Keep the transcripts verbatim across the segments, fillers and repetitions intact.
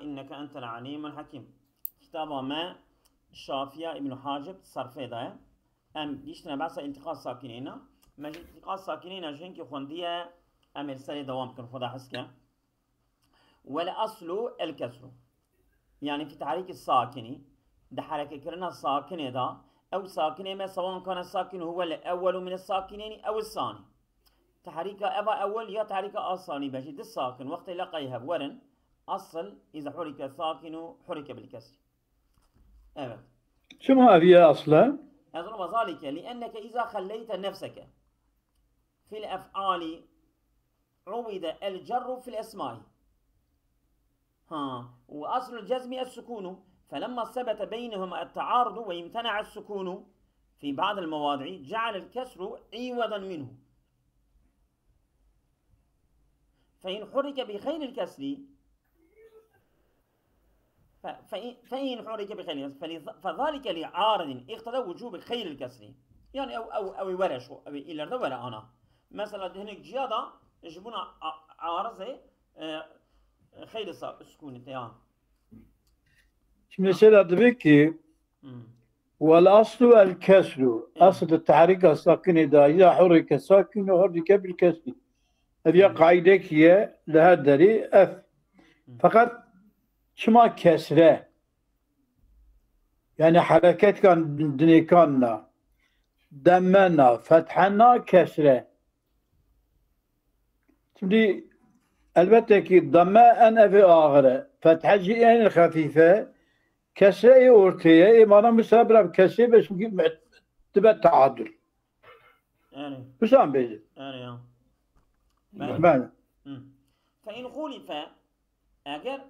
إنك أنت العليم الحكيم. Kitaba me Şafiya Îbn Hacib Sarfê de ye. Em gihiştine behsa îltîqa sakîneyna. Me ji îltîqa sakîneyna ji hinkî xwendiye, em ê li serê dewam bikin, Xweda hez ke. Wal aslu el kesru. Yani fi tehrîkî sakinî, di herekekirina sakinê de, ew sakinê me sewan kana sakin huwe li ewwelu min sakineyni ew sanî. Tehrîka eva ewwel ya tehrîka a sanî be jî di sakin wextê leqayî hev werin, asl îza hurike sakinu hurike bil kesri. Evet. Çima ev ye aslen? Ez ona zalike, li enneke îza xelleyte nefseke fil ef'ali عوض الجر في الأسماء. ها، وأصل الجزم السكون، فلما ثبت بينهما التعارض وامتنع السكون في بعض المواضع جعل الكسر عوضا منه. فإن حرك بغير الكسر، ف-، فإن، فإن حرك بغير الكسر، فلذ-، فذلك لعارض اقتضى وجوب غير الكسر. Yani ew, ew, ew were şu, ew ileride were ana. Mesela hinek ciya da ji buna a-, arizê, e, xeyri sa-, sukûnê te ya. Şimdi mesela demek ki Hmm. Wal aslu el kesru. Evet. Asl tehrîka sakinê de ya hurrike sakinu hurrike bil kesri. Ev ya Evet. qaîdekî ye li her derî ev. Hı. Feqet çima kesre? Yani hereketkan dinêkan na. Demme na, fethe na, kesre. Şimdi elbette ki demme en ev ê axir e. Fethe jî en xefîf e. Kesre ê ortê ye. Ê mana mesela bira bi kesrê be çünkü me-, dibe taadul. Yani. Bisan bêje. Yani ya. Ben. Ben. Hı. Fe in xulife, eger,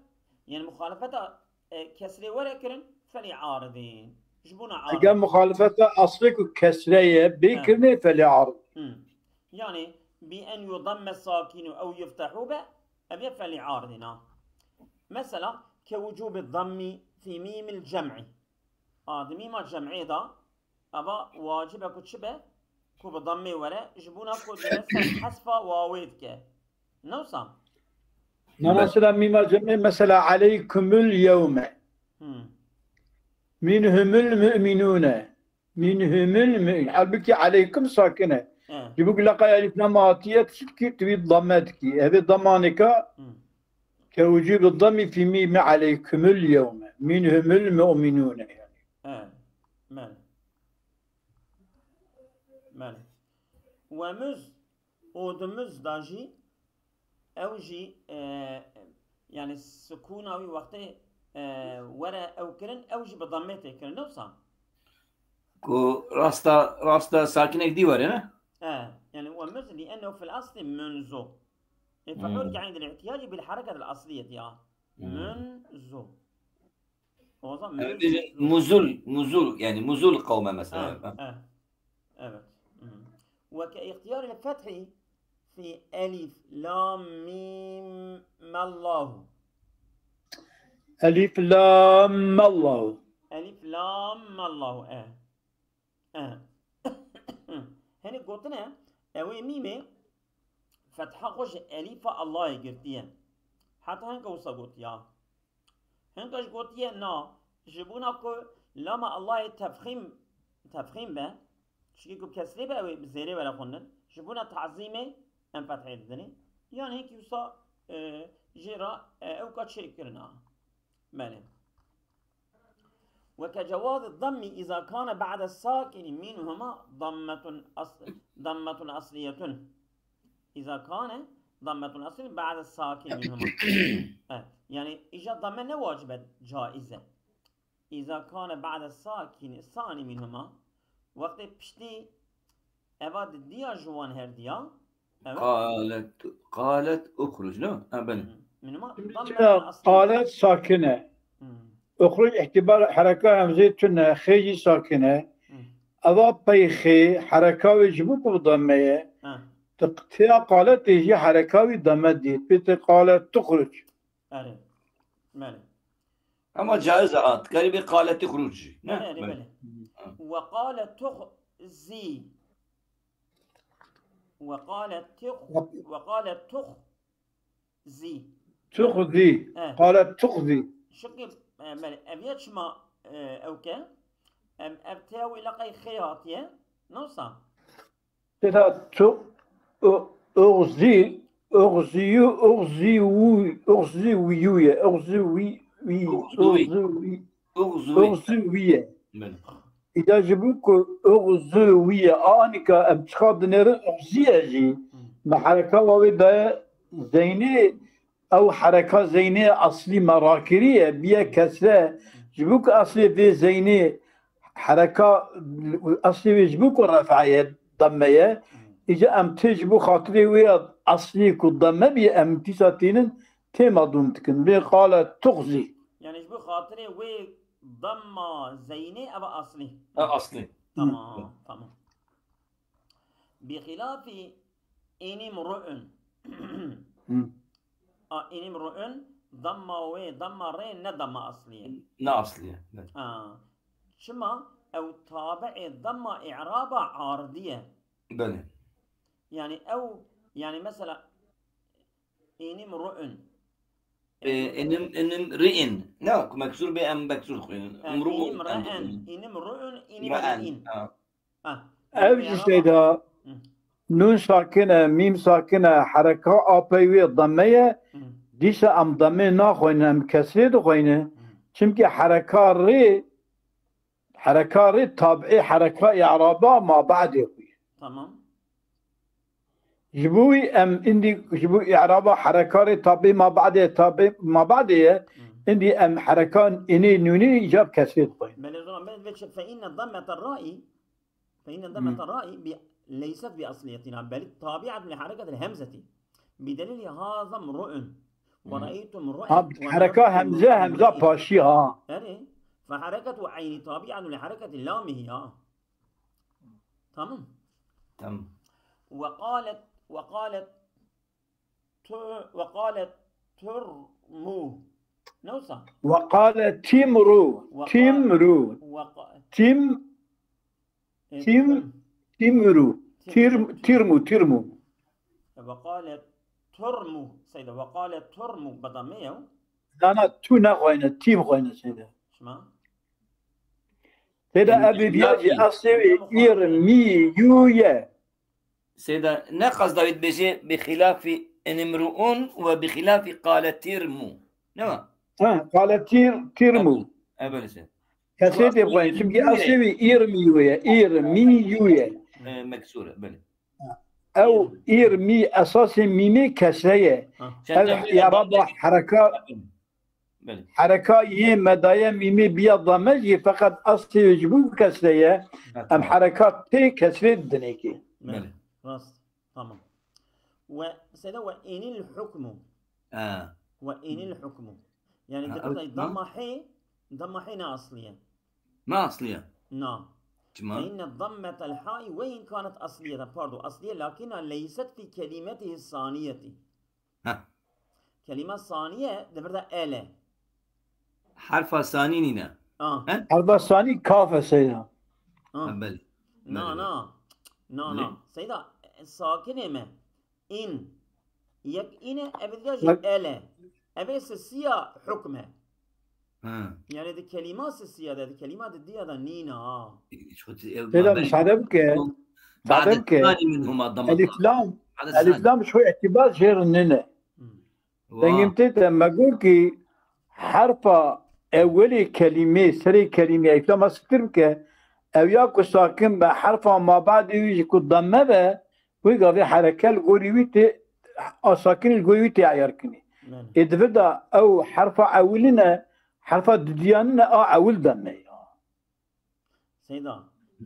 yani muhalefeta, e, kesrê were kirin, felî aridîn. Ji bona arid. Eger muhalefeta aslê ku kesre ye, bê Ha. kirinê felî arid. Hı. Yani, bi en yudamme sakinu ew yuftehu be, ev ye felî aridîn ha. Mesela, ke wucubi dammi fi mîmil cem'i. A, di mîma cem'ê de, eva wacib e ku çi be? Ku bi dammê were, ji bona ku dine ser hesfa wawê dike. Ne wisa? Na mesela mîma cem'ê, mesela aleykumul yewme. Hmm. Minhumul mu'minune. Minhumul mu'min. Halbuki aleykum sakin e. He. Ji bo ku leqa elif lam hatiye, tu çi dikî, tu wî damme dikî. Evê damanêka Hmm. ke wucûbi dammi fî mîmi aleykumul yewme. Minhumul mu'minune yani. He. Mel. Mel. Ve muz, û di muz da jî, ew jî, e, yani sukûna wî wextê, e, were ew kirin, ew jî bi dammê tê kirin, ne wisa? Ku rasta, rasta sakinek dî were, ne? E, yani ve muz li ennehu fil asli munzu. E, fe Hmm. hurike indel ihtiyacî bil hareket el asliyet ya. Hmm. Munzu. O zaman Yani muz- bêjin muzul, muzul, yani muzul kavme mesela. Ha, ha. Evet. Hı. Ve ke ihtiyar el fethi fi elif lam mim mallahu. Elif lam mallahu. Elif lam mallahu, e. E. Hinek gotine, ew ê mîmê fetha xwe ji elîfa Allahê girtiye. Heta hinka wisa gotiya. Hinka jî gotiye na, ji bona ku lama Allahê tefxîm, tefxîm be, çikî ku kesrê be ew ê bi zêrê were xwendin, ji bona tazîmê em fethê didinê. Yan hinkî wisa, e, jê re, e, ewka çêkirina. Belê. Ve ke cewazi dammi iza kane ba'de sakini minhuma dammetun as-, dammetun asliyetun. İza kane dammetun asliyetun ba'de sakin minhuma. Evet. Yani îja damme ne wacib e, caiz e. İza kane ba'de sakini sani minhuma. Wextê piştî eva di diya ji wan her diya. Evet. Qalet, qalet uxruc, ne? Ha, belê. Hı. Minhuma Şimdi dammetun işte asliyetun. Qalet sakine. Hı. Uxruc ihtibar hereka hemzê tune, xê jî sakine. Hı. Eva pey xê, hereka wê ji bo ku bi damme ye. Ha. Di qitiya qaletê jî hereka wî damme dît. Pê te qalet tuxruc. Erê. Belê. Ama caiz e, ha. Dikarî bê qalet tuxruc jî. Ne? Belê, erê, Belê. belê. Ha. Ve qalet tuxzi. Ve qalet tux-, ve qalet tuxzi. Tuxzî. Eh. Qalet tuxzî. Şikî, e, belê, ev ya çima, e, ew ke? Em, ev tê wî leqey xê hatiye. Nosa. Têda tu u- uxzî, uxzîyû, uxzî wî, uxzî wîyû ye. Uxzî wî, wî, Uxzî wî. uxzî wî. Uxzû wî. Uxzî wî ye. Belê. Îda ji bo ku uxzû wî ye. Anika em çiqa dinêrin uxzî ye jî. Me hereka wawê daye zeynê, ew hereka zeynê eslî me rakirî ye, biye kesre. Ji bo ku eslê vê zeynê hereka, eslê wê ji bo ku refa ye, demme ye. Îca em tê ji bo xatirê wê ya eslî ku demme biye, em dîsa tînin tê me dûm dikin. Vê qale tuxzî. Yani ji bo xatirê wê damma zeynê ev aslî. Ha, aslî. Tamam, tamam. Bi xilafî inimru'un. Hı. A, inimru'un damma wê, damma rê ne damma aslî ye. Ne aslî ye. Belê. Ha. Çima ew tabi'ê damma i'raba ardî ye. Belê. Yani ew, yani mesela inimru'un. E, inim, inim ri'in. Ne, ku meksur be em meksur xwînin. Ha, Imru inim em re'en, xwînin. Inim ru'un, inim Re'en. re'in. Ha. Ha. Ev Yani jî ama- şeyda Hı. nûn sakin e, mîm sakin e, hereka apey wê demme ye. Hı. Dîsa em demê naxweynin, em kesrê dixweynin. Çimkî hereka rê, hereka rê tabi'ê hereka i'raba ma ba'dê xwe ye. Tamam. Ji bo wî em îndî ji bo i'raba hereka rê tabi'ê ma ba'dê, tabi'ê ma ba'dê ye. Îndî em hereka înê nûnê îcab kesrê dixweynin. Belê zora, belê ve çi, fe inne dammete ra'i, fe inne dammete ra'i bi, leysat bi asliyetina, bel tabi'atun li hareketil hemzeti. Bi delili haza mru'un. Ve ra'eytu mru'en. Ha, hereka hemze, hemza paşî ha. Erê. Fe hareketu eyni tabi'atun li hareketi lamihi ha. Tamam. Tamam. Ve qalet, ve qalet tu, ve qalet turmu. Ne wisa? Ve qale timru, Ve qale- timru, Ve qa- tim, e, tim- tum. timru, tir, tirmu, tirmu. Ve qale turmu. Seyda, ve qale turmu. Bedame yew. Nana tu nexweyne, tim xweyne şeyde. Şima? Şeyde ebi biya jî eslê wê ir mi yu ye. Seyda, ne qasda wê dibêje bi xilafî inimru'un ve bi xilafî qale tirmu. Ne ma? Ha, qale tir, tirmu. Evet, işte. Kesrê tê bixweyne. Çimkî eslê wê ir mi yu ye. Ir mi yu ye. E, meksure, belê. Ew ir mi esasê mîmê kesre ye. Ha. Ev i'raba hereka, Belê. hereka yê medaye mîmê biya dame jî feqet eslê wê ji bo kesre ye. Ha, Em tamam. hereka tê kesrê didinê ki. Belê. Belê. Rast. Tamam. Ve seyda ve inil hukmu. Ha. Ve inil hukmu. Yani Ha, dikkat evet, damma he, damma he ne asliye. Ne asliye? Na. Çima? Fe inne dammetel ha'i ve in kanet asliyeten. Pardon, asliye lakinna leyset fi kelimetihi saniyeti. Ha. Kelime saniye de bir de ele. Herfa sanî nîne. Ah. Herfa sanî kaf e seyda. Ah. Ha, belê. Na, Belê. na. Na, Belê. na. Seyda, sakinê me. In. Yek ine, ev diya jî Bak- ele. Ev ê sisiya hukme. Ha. Yani di kelima sisiya de, di kelima di diya da nîna. Şu te-, ev Seyda ben- müsaade bike. Ba'de Müsaade bike. sani minhuma damma. Elif lam. Ba'de Elif sani. Lam şu itibar jêr nine. Hmm. Vah. Dengim tê te me got ki herfa ewelê kelîmê, serê kelîmê, Elif Lam siktir bike. Ew ya ku sakin be, herfa mabadê wî jî ku damme be, wê gavê hereke li gorî wî tê, a sakin li gorî wî tê eyar kinî. Yani. Ê di vir de ew herfa ewilî ne, herfa didiyanî ne, a ewil damme ya. سيدا،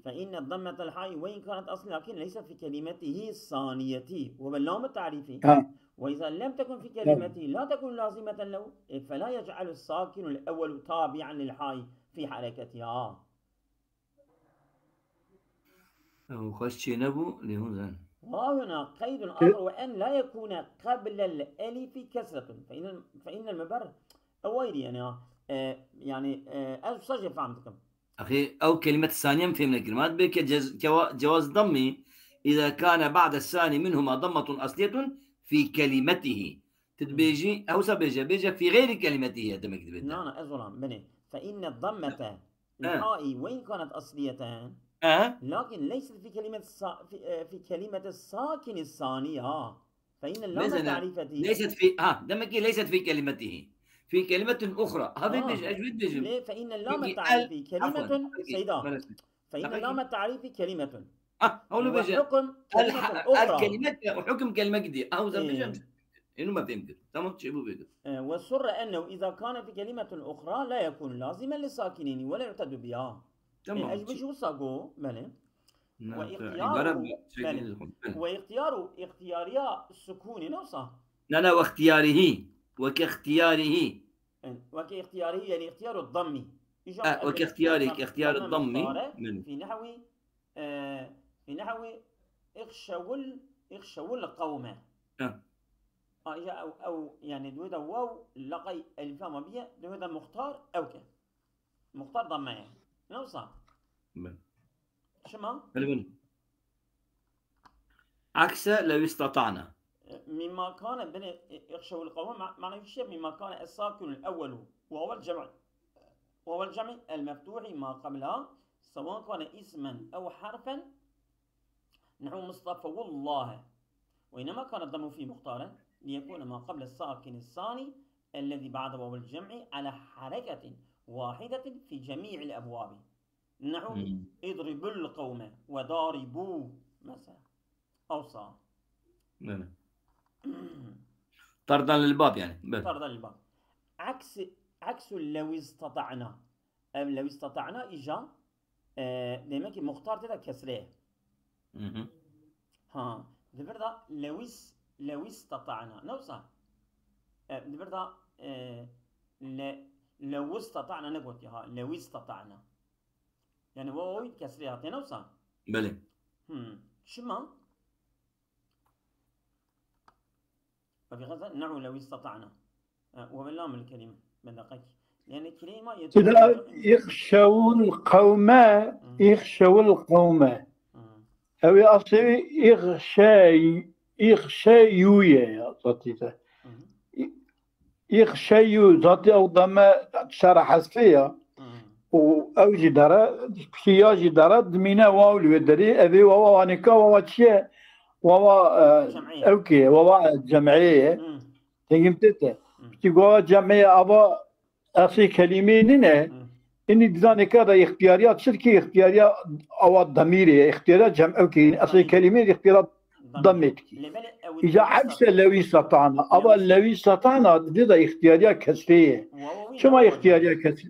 فإن الضمة الحاء وإن كانت أصل لكن ليست في كلمته الثانية وهو اللام التعريفي. Ha. وإذا لم تكن في كلمته لا تكون لازمة له، فلا يجعل الساكن الأول تابعا للحاء في حركتها. Ew xweş çênebû, lê hûn zanin. وهنا قيد آخر، وأن لا يكون قبل الألف كسرة، فإن، فإن المبرر أويلي يعني، آه، آه، يعني، آه، ez wisa jê fehm dikim. Axê ew kelimet saniye min fêm nekir. Ma dibê ke cez-, kewa-, cewaz dammî, إذا كان بعد الثاني منهما ضمة أصلية في كلمته. Tu dibêjî, ewsa bêje, bêje fî xeyrî kelimetihi demek dibêje. Na, na, ez olam, belê. Fe inne dammete Ha. haî ve in kanet asliyeten. Ha? Lakin leyset fî kelimeti sa, fî, e, fî kelimeti sakini saniya. Fe inne lame Mesela, ta'rifeti. Leyset fî, ha, demek ki leyset fî kelimetihi. Fî kelimetin ukhra. Ha, vê Ha. bêje, ez jî dibêjim. Lê fe inne lame Çünkü ta'rifi el, kelimetun afwan, seyda. Bana- Fe inne Demek ki- lame ta'rifi kelimetun. Ha, onu Ve bêje. hukm El, kelimetun el ukhra. kelimet ve hukm kelimek diye. Ha, o zaman Ee. bêje. Enu ma fehmtir. Tamam, şey bu bêje. E, ve surre ennehu iza kane fi kelimetun ukhra la yekunu lazimen li sakinini ve la yu'tedu biha. E, Tamam. ez bijî wisa go, belê. Ne, Ve te- ihtiyaru, ibare bu şekilde belê. yapalım. Belê. Ve ihtiyaru, ihtiyariya sukuni ne wisa? Ne, ne, ve ihtiyarihi. Ve ke ihtiyarihi. Yani, ve ke ihtiyarihi, yani ihtiyaru dammi. Îja Ha, ev ve ke ihtiyari, dam-, ihtiyar damme dammi. muhtare, Belê. fi nehwi, e, fi nehwi ihşewil, ihşewil qewme. Ha. A, îja ew, ew, yani, di wê de waw, leqey elîf lama biye, di wê de muxtar ew ke. Muxtar damme ye. Ne wisa? Belê. Çima? Belê, belê. Akse lew istata'na. مما كان بني اخشوا القوم معنى الشيء مما كان الساكن الأول وهو الجمع وهو الجمع المفتوح ما قبلها سواء كان اسما أو حرفا نحو مصطفى والله وإنما كان الضم فيه مختارا ليكون ما قبل الساكن الثاني الذي بعد واو الجمع على حركة واحدة في جميع الأبواب نحو Hmm. اضربوا القوم وضاربوا مثلا أوصى Belê. Tardan lil bab yani. Belê. طردا للباب عكس عكس لو استطعنا أم لو استطعنا إجا e, demek ki muxtar tê de kesre ye. Hı hı. Ha, di vir de lewis, lewis tata'na. Ne wisa? E, di vir de e, le, lewis tata'na ne gotiye ha, lewis tata'na. Yani ve oy kesre hatiye ne wisa? Belê. Hmm. Çima? Ve fi gaza ne'u lewis tata'na. E, ve bellam el kelime. Ben dakik. Yani kelime Sida ihşewul qewme, ihşewul qewme. Hmm. Ew ê asê ihşe, ihşe yuye ya zatî de. Hmm. Ihşe yu zatî ew dame şera hesfê ya. Hmm. Û ew jî dere, piştî ya jî dere, dimîne waw li wê derê, ev ê wawa anêka wawa çi ye? Wawa, e, Cem'ê. Ew kê, wawa cem'ê ye. Hmm. Tengim tê te. Hmm. Piştî wawa cem'ê ye, ava esê kelîmê nîne. Hmm. Înî dizanê ka da îxtiyariya çi dikî, îxtiyariya awa demîrê ye, îxtiyariya cem ew kê, esê kelîmê îxtiyariya demê dikî. Îca ekse lewî setana. Ava lewî setana didê da îxtiyariya kesrê ye. Çima îxtiyariya kesrê?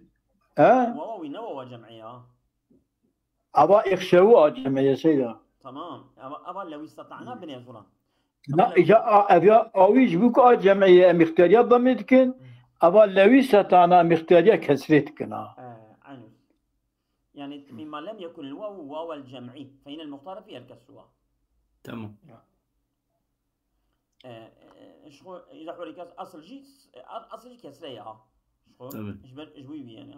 He? Wawa wî ne wawa cem'ê ya. Ava îxşewu a cem'ê ye seyda. Tamam. Ava, ava lewî setana binê zulan. Na, îca a, ev ya awî ji bo ku a cem'ê ye em îxtiyariya demê dikin. Ava lewî setana em îxtiyariya kesrê dikin ha. Ee, aynı. Yani, mimma lem yekun el wawu wawel cem'i. Fe inel muhtara fiyel kesruha. Tamam. Ee, e, ji xwe, îza xwe rêkas asıl jî, asıl jî kesre ya. Ji xwe, Tabii. ji ber, ji wî bî yani.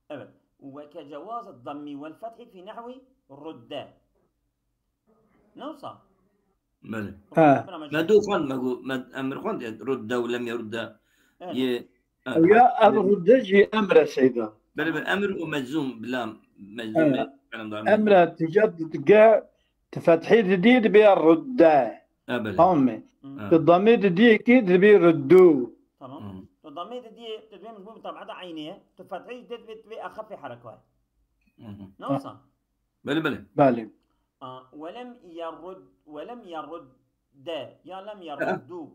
Evet. Ve ke cewaz dammi vel fethi fi nehwi rudde. Ne wisa? Belê. Ha. Me du xwend, me gu, me emir xwend, ya rudde û lem yerudde. Evet. Ye. Ya ev rudde jî emre seyda. Belê, belê, emir û meczum, bila meczum Evet. e, kalemdar. Emre tîca didge, ti fethê didî dibê rudde. Ha, belê. Tamam mı? Hı. Ha. Ti damê didiyekî dibê ruddu. Tamam. Hı. Tu damê didiyê, tu dibê mecbûr mutabata eynê ye. Tu fethê didê dibê, dibê exefi hereka ye. Hı hı. Ne wisa? Belê, belê. Belê. A, welem yerud, welem yerudde. Ya lem yeruddu.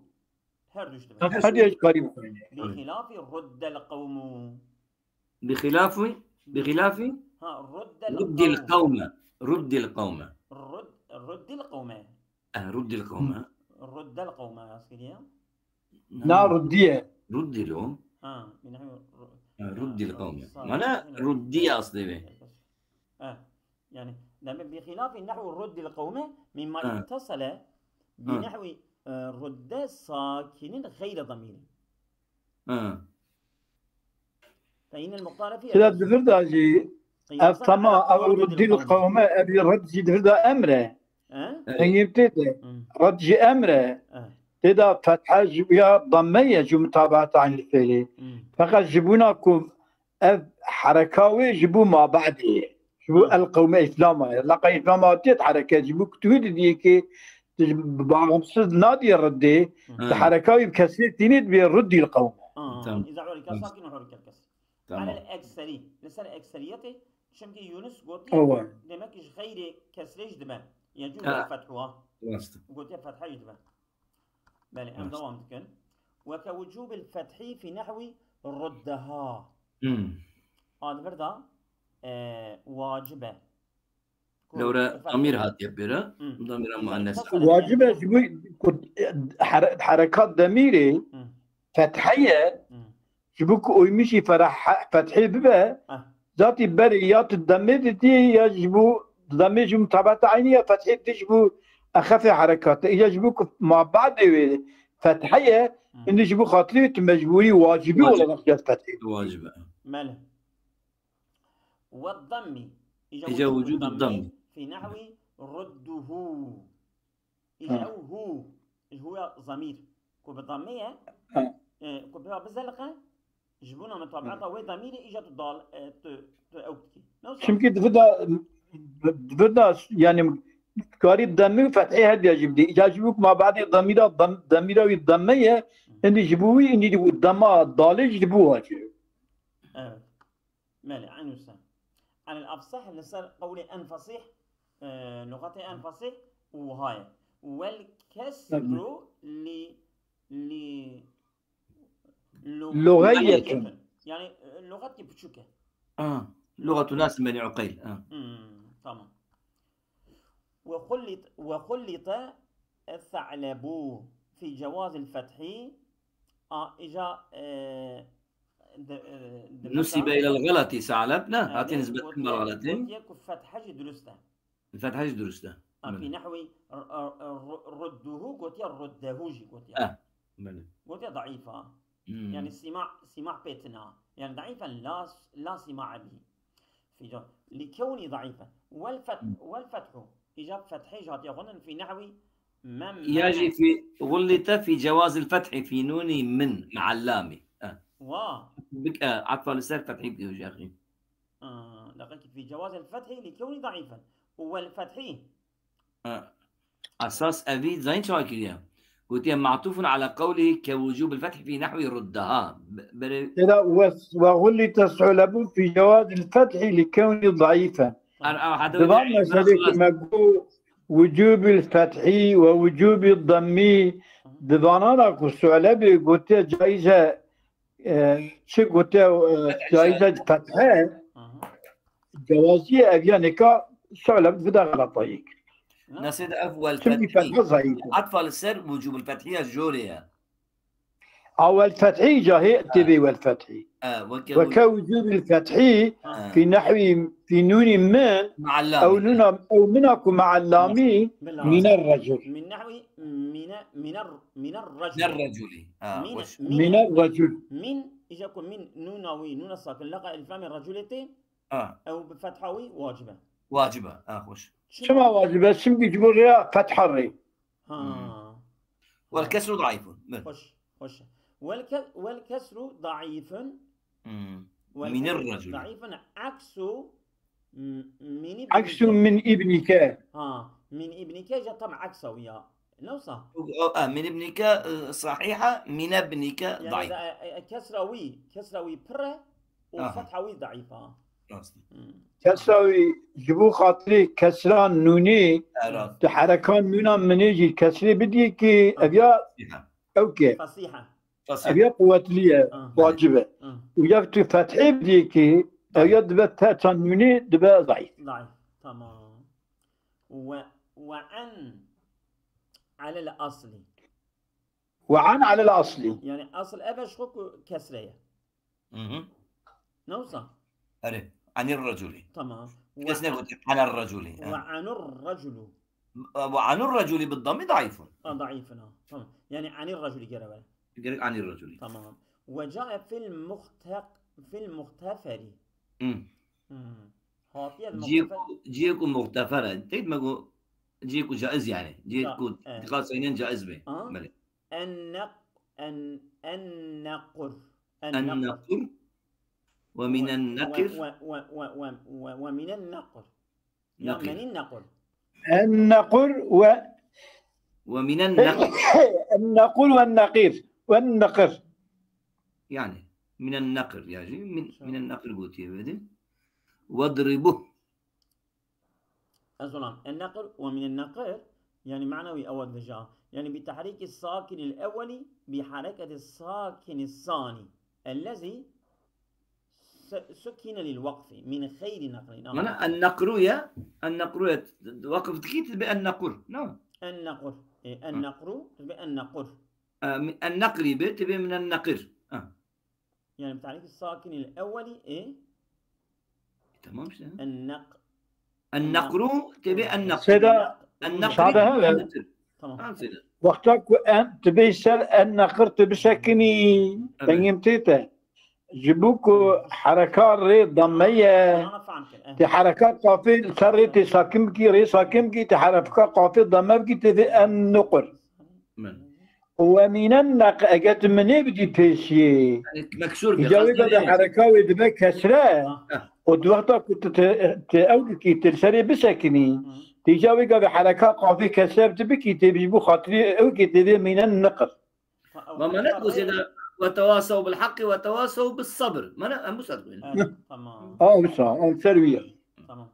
Her düştü. Her diye karî bixwîne. Bi hilafi ruddel qawmu. Bi xilafi, bi xilafi Ha, ruddel ruddil qawmu. Qawme. Ruddil qawme. Rud, ruddil qawme. Eh, ruddil qawme. Ruddel qawme, rast kiriye. Na ruddiye. Ruddil o. Ha, bi nehwi ru- Eh, ruddil qawme. Sa- Mana ruddiye aslê wê. Eh, yani, demek bi hilafi nehwi ruddil qawme mimma Ha. ittasale bi Ha. nehwi, e, rudde sakinin gayre damiri. Ha. Fe inel muhtare fi Sira divir da jî ev tema ev ruddil qawme, ev rud jî divir da emre. He? Evet. Engîm tê de. Hı. Rud jî emre. Evet. Tê de fethe ji ya damme ye ji mutabaeta eynî fêlê. Hmm. Feqet ji bona ku ev hereka wê ji bo mabedê ye. Ji bo Hmm. el qewme îflama ye. Leqa îflama hatiye hereke ji bo ku tu wî didiyê ki tu ji bağımsız nadiyê riddê, Hmm. tu hereka wî bi kesrê tînê dibê riddî l qewme. Ah, Tamam. إذا حرك ساكن وحرك الكسر. Tamam. Alel ekseri. Li ser ekseriyetê, çimkî Yunus gotiye, Ewa. Demek ki ji xeyrê kesrê jî dibe. Yecûz Ha. el fethu ha. Rast. Gotiye fetha jî dibe. Belê, em Rast. dewam dikin. Weke wucûbil fethî fî nehwî ruddeha. Hmm. A di vir de, e, wacibe. Ku Lewre fetha damîr hatiye pêre. Hmm. Damîra Yani muennes. kesr Wacibe ji bo ku, e, here-, herekat demîrê Hmm. fethe ye. Hmm. Ji bo ku oymişî feraha-, fethê bibe, Ah. zatî berê ya tu demê didî ya ji bo demê ji mutabata eynî ya fethê didî ji bo exefê herekatê. Ya ji bo ku mabedê wê fethe ye, Hmm. indi ji bo xatirê wê tu mecbûrî wacibî Wacib. olarak ya fethê. Wacibe. Mele. Ve dammi. Îca Îca wucûbî wicûdî dammi. Dammi. Fî nehwî rudduhu. Îja Ha. ew hu, ji huya zamîr, ku bi damme ye, Ha. e, ku pêwa bizeliqe, ji bona mutabiata Ha. wê damîrê îja tu dal, e, tu, tu ew dikî. Ne wisa? Çimkî di vir de, di vir de, yani, karî demî û fethê hediya jî bidî. Îca jî wek ma badê damîra, dam-, damîra wî demme ye, Hı. indi ji bo wî, indi di bo dema dalê jî di bo wacib. Evet. Belê, eynû se. Alel afsah, li ser qewlê en fasîh, e, luxatê en fasîh wiha ye. Wel kesru li, li lu-, Luxeyetin. luxeyetin. Yani, e, luxatkî piçûk e. Ah, luxatu nas Benî Uqeyl. Ah. Hmm, tamam. Ve xullit-, ve xullite es-sa'lebu fi cewazil fethî. A, îja, e, de, e, de Nusibe ilel xelatî Sa'leb, ne? Hatiye nisbetkirin bel xelatî. Gotiye ku fethe jî dirust e. Fethe jî dirust e. A, Belê. Fi nehwî r-, r-, r-, rudduhu gotiye ruddehu jî gotiye. Eh, belê. Gotiye daîf a. Hmm. Yani sîma, sîma pê tine. Yani daîfen la, la sîma bî. Fi ca-, li kewnî daîfen. Wel feth-, Hmm. wel fethu. Îca fethê jî hatiye xwendin fi nehwî mem Ya mene. jî fi, xullite fi cewazil fethî fi nûnî min me'al lamî. Eh. Wa. Bik, eh, atfa li ser fethî bikî hocam. Ah, deqekî fi cewazil fethî li kewnî daîfen. Û wel fethî. Ha. Esas evî zayîn çawa kiriye? Gotiye ma'tufun ala qewlihi ke wucubil fethî fi nehwi ruddaha. Be-, bere Têda wes-, ve xullite su'lebu fi cewazil fethî li kewnî daîfen. Er-, er-, hada Di van wede meselê xelas. Ku me got wucubil fethî ve wucubil demmî, Hı hı. Di vana da ku su'lebê gotiye caize, e, çi gotiye, e, Fethe caize caize. Fethe, Hı hı. Cewaziyê ev ya nêka su'leb vida xelatayî kir. Nasê de ev wel Çimkî fethî. Fethe zayîf e. Atfa li ser wucubul fethî ya jorê ye. A wel fethî cahê Ha. Têbê wel fethî. Ha, weke Weke wucubul fethî Ha. Fi nehwî, fi nûnî min, Me'al lamî. Ew nûna, ew mina ku me'al lamî, Bila. Mîne recul. Min nehwî, mîne, mîne, mîne recul. Mîne recul. Ha, Mîne, hoş. Mîne. Mîne recul. Min, îja ku min nûna wî, nûna sakin, leqa elfamê reculê tê, Ha. Ew bi fetha wî wacib e. Wacib e, ha, xweş. Çima? Çima wacib e? Çimkî ji bo rêya fetha rê. Ha. Hmm. Wel kesru daîfun. Min. Xweş, xweş. Wel ke-, wel kesru daîfun. Hmm. Wel Minir kesru recul. Daîfun eksu m-, min Eksu ibnike. Min ibnike. Ha, min ibnike ja tam eksa wî ya. Ne wisa? Ah, min ibnike, e, sahiha, min ibnike Yani daîf. Da, e, e, kesra wî, kesra wî pir e û Aha. Fetha wî daîf e. Rast. Hmm. Kesra wî ji bo xatirê kesra nûnê, E, rast. Tu herekan nûna minê jî kesrê bidî ki Aha. Ev ya Aha. Ew ke. Fasiha. Fasih. Ev ya quwetlî ye, Aha. Wacib e. Aha. Û ya tu fethê bidî ki Aha. Ev ya dibe te çand nûnê dibe daîf. Daîf. Tamam. Ve, ve en alel asli. Ve en alel asli. Yani asl ev e ji xwe ku kesre ye. Hı hı. Ne wisa? Erê. Anir reculi. Tamam. Kes Ve, negotiye anir reculi. Ve Ha. Anur reculu. Ve anur reculi bid dammi daîfun. Ha, daîfun ha. Tamam. Yani anir reculi gere were. Gerek anir reculi. Tamam. Ve cae fil muhte-, fil muhteferi. Hı. Hmm. Hatiye Ciyê muhtefer. Ku, ciyê ku muxtefer e. Tek me ku ciyê ku caiz yani. Ciyê Ya, ku evet. Dikkat saynen caiz be. Aha. Belê. النق-، الن-، النقر. النقر. النقر. ومن و-، النقر. و-، و-، و-، و-، و-، ومن النقر. يا نقر. من النقر. النقر و-، ومن النقر. النقر والنقير. والنقر. يعني، من النقر، يعني، من، من النقر قلت يا ولدي. واضربه. أصلاً، النقر ومن النقر، يعني، معنوي أود دجا. يعني، بتحريك الساكن الأول بحركة الساكن الثاني الذي س-، سكن للوقف من خير نقر. نعم. Mana النقر ya, النقر ya, وقف dikî, tibê النقر, no? النقر. إيه، النقر، تبي النقر. آه، من النقر be, tibê من النقر. آه. يعني بتحريك الساكن الأول، إيه؟ Tamam işte. النق-، النقر, tibê النقر. Seyda, النقر. Sade ha. النقر. Tamam. Tamam Seyda. Wexta ku en, tu bê ser en neqir tu bisekinî, Evet. Dengê min tê te. Ji bo ku hereka rê damme ye. Ana fehmtir, eh. Tê hereka qafê li ser rê tê sakin bikî, rê sakin bikî, tê hereka qafê damme bikî, tê vê en nuqir. Evet. Û emînen neq-, eger tu minê bidî pêşiyê. Yani meksur bir. Îca wê gavê hereka wê dibe kesre. Ha. Û di wexta ku tu te, te ew dikî, tu li serê bisekinî. Hı. Tê îca wê gavê hereka qafê kesre bi tu bikî, tê ji bo xatirî ew kê tê vê mînen niqir. Ve mane ku zêde ve tewasew bil haqqi ve tewasew bis sabr. Mane em bu saat bûyne. Evet, tamam. Ew sa, ew ser wî ye. Tamam.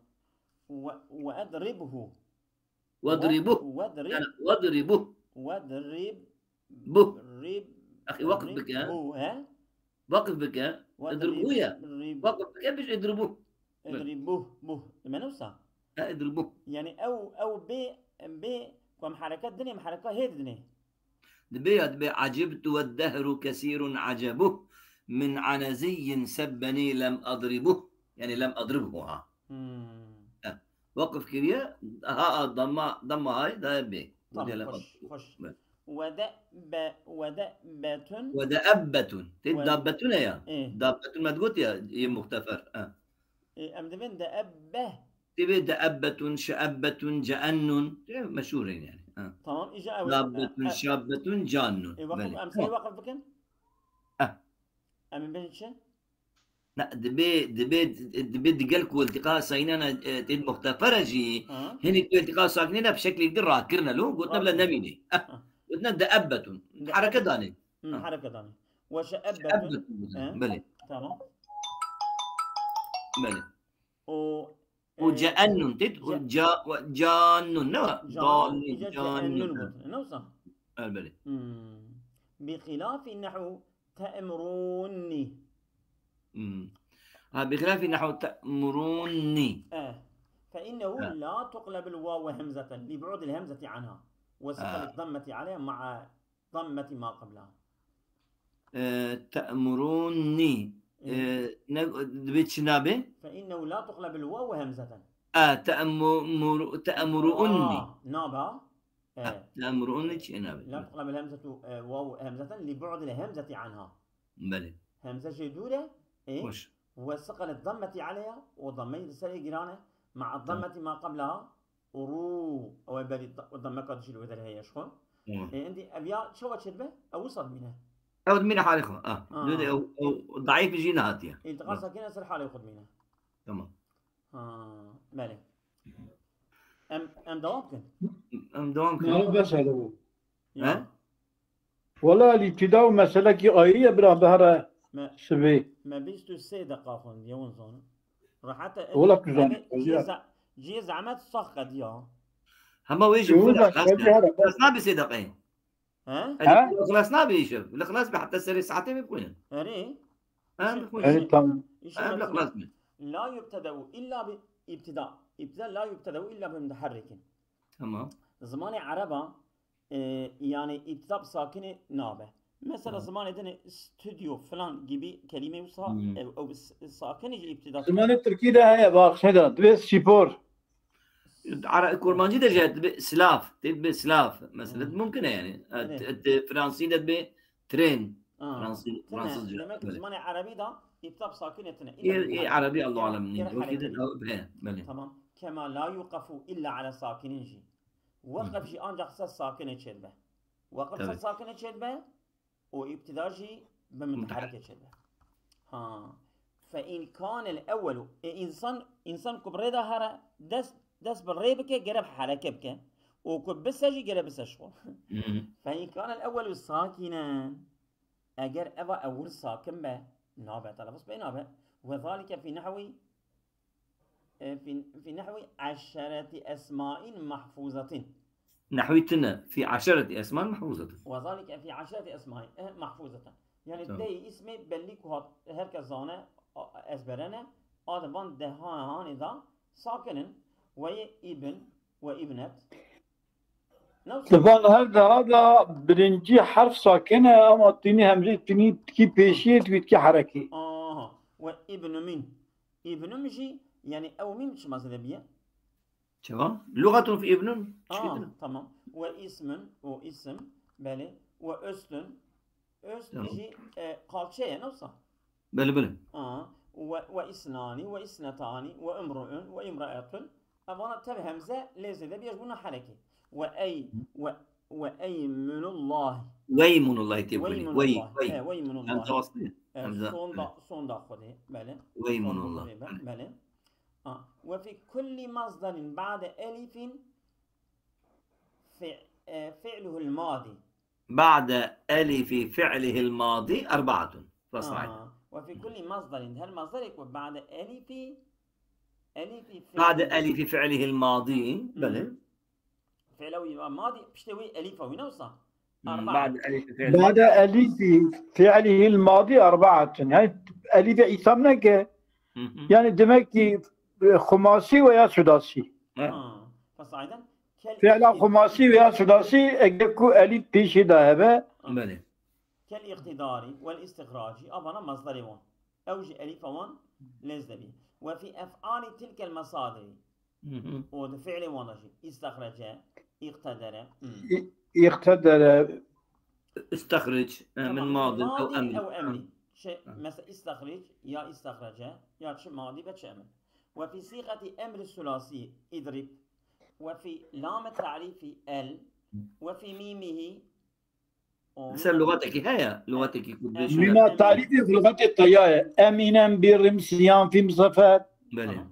Ve, ve edribhu. Wedribuh. Wedrib. Yani, wedribuh. Wedrib. Buh. Rib. Axî, waqf bike. Ribhu, he? Waqf bike. Idribuh ya. Rib. Waqf bike, biş idribuh. Idribuh, buh. Dime ne wisa? Ha, idribuh. Yani, ew, ew bê, bê, ku em hereket dinê, em hereka hê didinê. Dibê ya, dibê, "Acibtu ve dehru kesîrun acebuh, min aneziyyin sebbeni lem adribuh." Yani, lem adribhu ha. Hmm. Eh, waqf kiriye, ha, a, damma, damma hay, da bê. Tamam, hoş, hoş. Evet. Ve de be, ve de betun. Ve de ebbetun. Te dabbetun e ya. Eh. Dabbetun me digot ya, yê muxtefer. Ha. E, em dibên de ebbe. Tê vê de ebbetun, şeebbetun, ceennun. Tê meşhur in yani. Ha. Tamam, îca ew, dabbetun, e, e, şabbetun, cannun. E, waqf, belê. Em sey waqf bikin? Ha. Em ê bêjin çi? Na, dibê, dibê, dibê digel ku iltiqa sakinena, e, tê muxtefere jî, ha, hinek tu iltiqa sakinena bi şeklê di rakirine lo, gotine bile nemîne. Ha. Gotine de ebbetun. De hareket danê. Hı, ha, hareket danê. Ve şeebbetun. Şeebbetun. He? Belê. Tamam. Belê. O, û, e, ceennun, tê, û ce-, ca-, cannun, ne? Cannun, cannun, îca ceennun, ceennun gotin. Ne wisa? Evet, belê. Hmm. Bi xilafi nehu te'murunni. Hmm. Ha, bi xilafi nehu te'murunni. Eh. Fe innehu la tuqlebul vavu hemzeten li bu'dil hemzeti anha. Ve seqelet dammeti aleyha ma'a dammeti ma qablaha. E, te'murunni. E, ne, dibê çi nabe? Fe innehu la tuqlebul vavu hemzeten. E, te'muru-, te'murunni. Aa, nabe. E, te'murunni çi nabe? La tuqlebul hemzetu, e, vavu hemzeten li bu'dil hemzeti anha. Belê. Hemze jê dûr e, e, hoş, ve seqelet dammeti aleyha, û dammeyî li serê girane, ma'a dammeti ma qablaha, Ru, ew ê berî da-, demeka dijî li wê derê heye ji xwe. Tamam. Ê, endî ev ya çawa çêdibe? Ew wisa dimîne. Ew dimîne halê xwe. Ah. Ah. Dû de ew, ew daîf jî nehatiye. Îltiqa sakine ser halê xwe dimîne. Tamam. Ha, belê. Em, em dewam bikin. Em dewam bikin. Mala bes hele bû. Ya. He? Wela li îbtîda û meselekî ayrî ye bira, bihare sibê. Me bîst û sê deqa xwend, yewin zanin. Rehet e. Wela tu zanî, cihê za-, cihê zehmet sax qediya. Hema wê jî xwe xilas be sê deqeyê. He? Li xilas nabe îşev. Li xilas be heta serê saetê me bixwînin. Erê. Ha, bixwînin. Erê, tamam. Ha, li xilas be. La yubtedeu illa bi îbtîda. Îbtîda la yubtedeu illa bi mutaherrikin. Tamam. Zimanê ereba E, yani îbtida bi sakinê nabe. Mesela zimanê din stüdyo falan gibi kelîme wisa, e, ew s-, sakinê jî îbtida. Zimanê tirkî de heye, bak, şey de, divê spor. Ara-, kurmancî de jî divê silav, tê divê silav. Mesela mumkin e yani. Evet. Fransî de divê tren. Fransî, Fransızca. Demek ki zimanê erebî de îbtida bi sakinê tine. Ê, ê, erebî Allahu alem nî. Belê. Tamam. Kema la yuqafu illa ala sakinin jî. Weqf jî ancak ser sakinê çêdibe. Wekil Tabii. sakinê çêdibe û îbtida jî bi Mutahar. mutahrekê çêdibe. Ha. Fe in kanel ewwelu. E, însan, însan ku bi rê de here, dest, dest bi rê bike, gere bi hereke bike. Û ku bise jî gere bise ji xwe. Hı hı. Fe in kanel ewwelu sakinen. Eger eva ewil sakin be, nabe, telafuz pê nabe. Ve zalike fî nehwî, e, fî, fî nehwî eşereti esmain mahfuzatin. Nehwî tine, fî eşereti esmain mahfuzatin. Ve zalike fî eşereti esmain, e, mahfuzatin. Yani Tamam. dey ismê belli ku hat, herkes zane, a, ezbere ne, a di van dehanê de sakinin, ve yê ibn, ve ibnet. Di van her deha de birincî herf sakin e, ama tînî hemzê tînî tikî pêşiyê, tikî herekî. Aha. Ve ibnu min. Ibnu min jî, yani ew mîm çima zêde biye? Çawa? Lugatun fi ibnun? Aa, tamam. Ve ismun, o isim, belê. Ve üstün. Üst Tamam. jî, e, kalçe ye, ne wisa? Belê, belê. Aa, ve, ve isnani, ve isnetani, ve imru'un, ve imra'etun. Evana tev hemze lê zêde bîye ji bona herekê. Ve ey, ve, ve eymunullah. Veymunullah tê kulî. Vey, Veymunullah. vey. He, veymunullah. Hemze waslı. E, Hemze. Sonda, sonda xwedê, belê. Veymunullah. Sonda xwedê, be-, belê. Ha. Ve fi kulli masdarin ba'de elifin fi-, e, fi'luhul madi. Ba'de elifi fi'lihil madi erbaatun. Fasayda. Aha. Ve fi kulli masdarin. Her masdarê ku ba'de elifi, elifi Ba'de fi'lihi. elifi fi'lihil madi. Hı. Belê. Fi'la wî va madi, piştê wî elifa wî ne wisa? Hmm, Erbaatun. ba'de elifi fi'li. Ba'de elifi fi'lihil madi erbaatun. Yani elifê îsam neke. Hı hı. Yani demek ki, e, xumasî veya sudasî. Ha. Ha. Fasayda. Kel Fi'la xumasî veya sudasî, eger ku elîf pêşî de hebe. Belê. Kel îqtîdarî wel îstixracî, a vana masdarê wan. Ew jî elîfa wan lê zêde bî. Ve fî ef'alî tilkel mesadiri. Hı hı. Û di fi'lê wan de jî îstexrece, îqtedere. Hı. Î-, îqtedere. İstexric, e, Tamam. min madin ew Madin emrin. ew emrin. Şey, Ha. mesela îstexric ya îstexrece ya çi madî be çi emir. Ve fî sîxetî emri sulasî idrib. Ve fî lame ta'rîfî el. Ve fî mîmihî. Ser lugatekî heye, lugatekî ku Evet. dişine. Mîna tarîfê lugatê te ya ye. Emînen bir rimsiyan fî musafet. Belê. Tamam.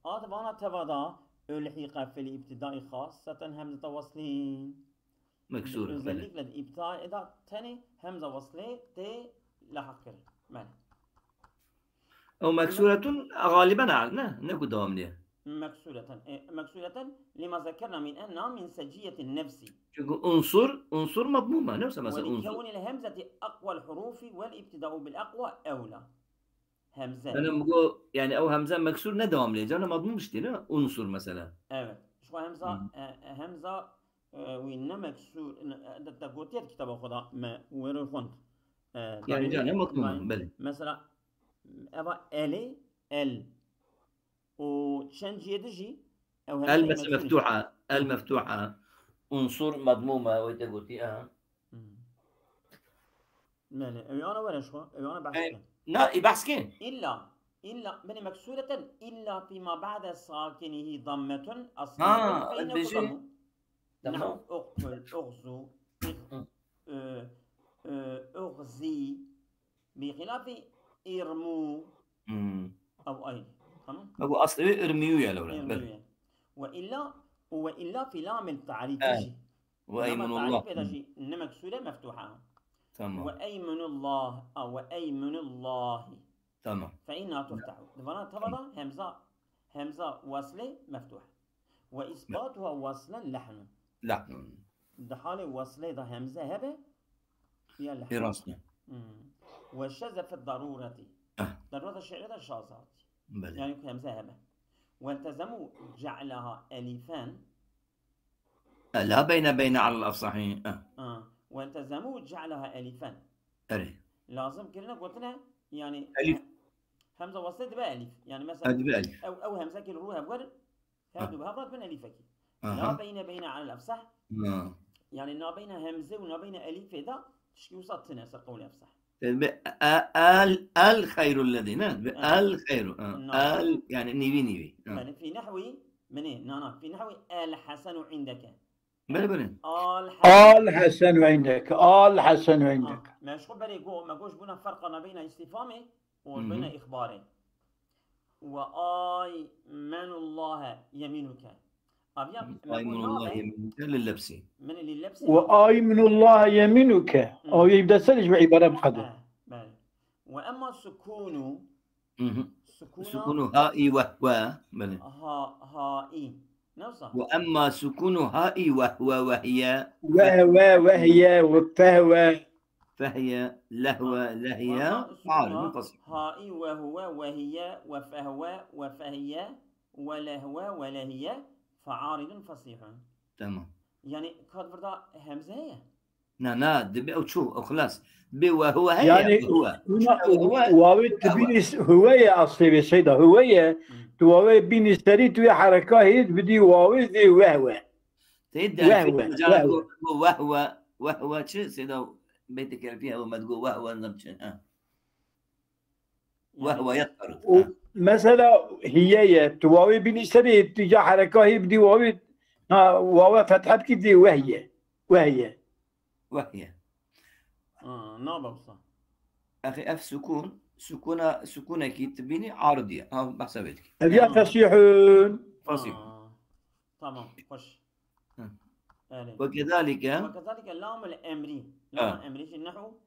Ad vana teva da ulhiqe fil ibtidai xasseten hemzete waslî. Meksûr, belê. Özellikle de ibtidai da tenê hemza waslê tê lahiq kirin. Belê. Ew meksûretun galiben a, ne? Ne ku dewam diye. Meksûreten. E, meksûreten lima zekerna min enna min seciyeti nefsi. Çünkü unsur, unsur madmûm e. Ne mesela Ve unsur? Li kewnil hemzeti aqwal hurufi vel ibtidau bil aqwa evla. Hemze. Yani bu, yani ew hemze meksûr ne dewam diye? Canım madmûm işte ne? Unsur mesela. Evet. Şu hemza, Hı. e, e, hemza, e, wî ne meksûr, ne, e, de, de gotiye kitaba xwe da me wêrê xwend. E, Yani dayî, canım madmûm, dayî. belê. Mesela, eva elê, el. Û çend cihê di jî, ew hemze El mesela meksûr. meftuha, el meftuha. Unsur madmûm e, wê te gotî, aha. Hmm. Belê, ew ana were ji xwe, ew ana behs E, bikin. na, ê behs kê? İlla, illa, beni meksûreten, illa fîma ba'de sakinihi dammetun Ha, asliye. Fe inne bêjî. Tamam. Nahw, uqtul, uğzu, Hı. e, e, uğzi, bi xilafî irmu. Hmm. Ew ay. Tamam. Ew aslı irmiyu ya lewre. Irmiyu Belê. ya. Ve illa, ve illa fî lamil ta'rîfî Evet. jî. Ve Lama eymunullah. ta'rîfê de Hı. jî ne meksûre meftuha. Tamam. Ve eymunullah, a, ve eymunullahi. Tamam. Fe inna tuftahu. Di vana teva da hemza, hemza waslê meftuh. Ve isbatuha waslen lehnun. Lehnun. Di halê waslê de hemze hebe, ya lehn. Ê rast e. Hmm. Ve şeze fi darureti. Eh. Darureta şi'rê de şaz hatî. Belê. Yani ku hemze hebe. Ve iltezemu ce'leha elifen. E, la beyne beyne alel afsahî. Eh. Ha. Ve iltezemu ce'leha elifen. Erê. Lazim kirine gotine, yani Elif. hemze waslê dibe elif. Yani mesela Ha, dibe elif. ew, ew hemze ki rû hevwer, Ha. her du bi hev re dibin elifekî. Aha. La beyne beyne alel afsah. Ha. Yani nabeyne hemze û nabeyne elifê de tişkî wisa tine ser qewlê afsah. Bi e-, el, el xeyrul lezî, ne? Bi Evet. el xeyru. Ha. Na. El, yani nîvî nîvî. Ha. Yani fî nehwî, minê, na, na. Fî nehwî el hasenu indeke. Belê, belê. Al Al Hesen ve indek. Al Hesen ve indek. Me ji xwe berê got, me got ji bona ferqa navbeyna îstîfamê û ji beyna îxbarê. Ve aymenullahe yeminuke. Aviya me got Aymenullah navê yeminuke lil lebsî. min lil lebsî. Ve aymenullahe yeminuke. Aviya ibde ser ji ibare bi qedo. Eh, belê. Ve emma sukûnu, Mhm. sukûna Sukunu ha'i ve huve. Belê. Ha, ha'i. Ne wisa? Ve emma sukunu ha'i ve huve ve hiye Ve ve ve hiye ve fehve. Fehiye lehve lehiye Ama fa'ilu sukuna fasih. Ha'i ve huve ve hiye ve fehve ve fehiye ve lehve ve lehiye fe'aridun fasihun. Tamam. Yani kat virda hemze heye. Na na dibe o çu o xlas. Bi ve huve heye Yani huve. buna Huve. wavê tu bînî s- huve ye aslê vê şeyda huve ye. Tu wavê bînî serî tu yê hereka hêt bidî wavê zê wehwe. Te Wehwe, de cana wehwe. go go wehwe wehwe çi seyda beytê kerfî hewe me digo wehwe nizam çi. Ha. Wehwe yetqeru. O mesela hiye ye. Tu wavê bînî serî tu ya hereka hê bidî wavê ha wawe fethe bikî dê wehye. Wehye. Wehye. Ha, nabe wisa. Axi ev sukun, sukuna, sukunekî tu bînî arid ye. Ha, behsa vê dikî. Ev ya fesîhun. Fasih. Ha, Tamam, xweş. Hı. Erê. Ve kezalike. Ve kezalike lamul emri. Lamul emri jî nehu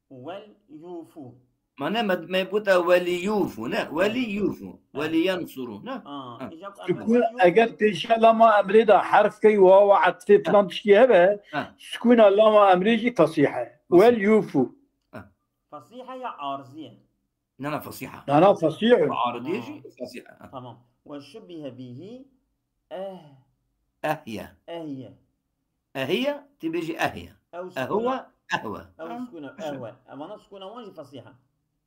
wel yufu. Mane me, me bota weliyufu, ne? Weliyufu. Weliyansuru, ne? Aa, Ha. icab Sukun, eger pêşiya lama emrê de herf key wawa etfê filan tiştî hebe, Ha. sukuna lama emrê jî fesîh e. Wel yufu. Fasihe ya arziye. Nana fasiha. Nana fesîh. Aridi Ha. jî fasiha. Ha. Tamam. Ve şubbihe bihi eh Ehye. ehye. Ehiye, ti bêjî ehye. Ew Ehuwe, sukuna, ehwe. ew Ha, sukuna, şo. ehwe. Evana sukuna wan jî fasiha.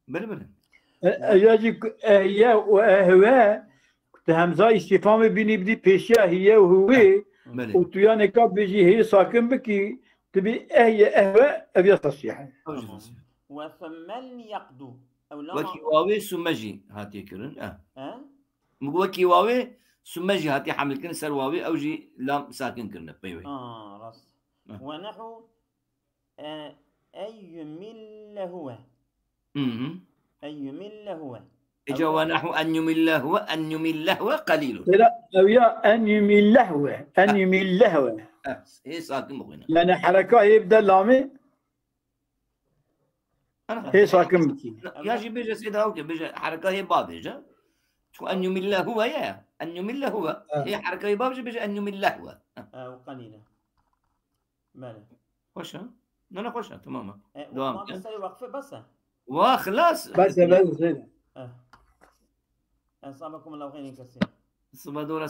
Belê, belê. E, e, ya jî ku ehye û ehwe, tu hemza îstîfamê bînî bidî pêşiya hiye û huwê, Belê. û tu yanê ka bêjî hê sakin bikî, tu bî ehye ehwe, ev ya fesîh e. Ew jî Tamam. fasiha. Ve thummel yaqdu. Ew lama. Wekî wawê sume jî hatiye kirin. Eh. He? Min got wekî wawê sume jî hatiye hemlkirin ser wawê, ew jî lam sakin kirine peywê. Aa, rast. Hı. Ve nehu e, en yumille huve. Hı hı. En yumille huve. Îca ve nehu en yumille huve, en yumille huve qalîlun. Sera ew ya en yumillehwe, en yumillehwe. Eh, hê sakin bixwîne. Yani hereka hê bide lamê, Ana. hê sakin bikî. Ya jî bêje seyda ew ke bêje hereka hê ba bêje. Çu en yumille huve ye. En yumille huve. Evet. Hê herekayê ba bêje bêje en yumille huve. Ew qalîle. Belê. Xweş e. Ne ne xweş e, tamam e. E, Devam ma ke. Bi serê waqfê bes e. Wa xilas. Bes e, bes e. Eh. Esabekum Allahu xeyrin kesîr. Sibe dora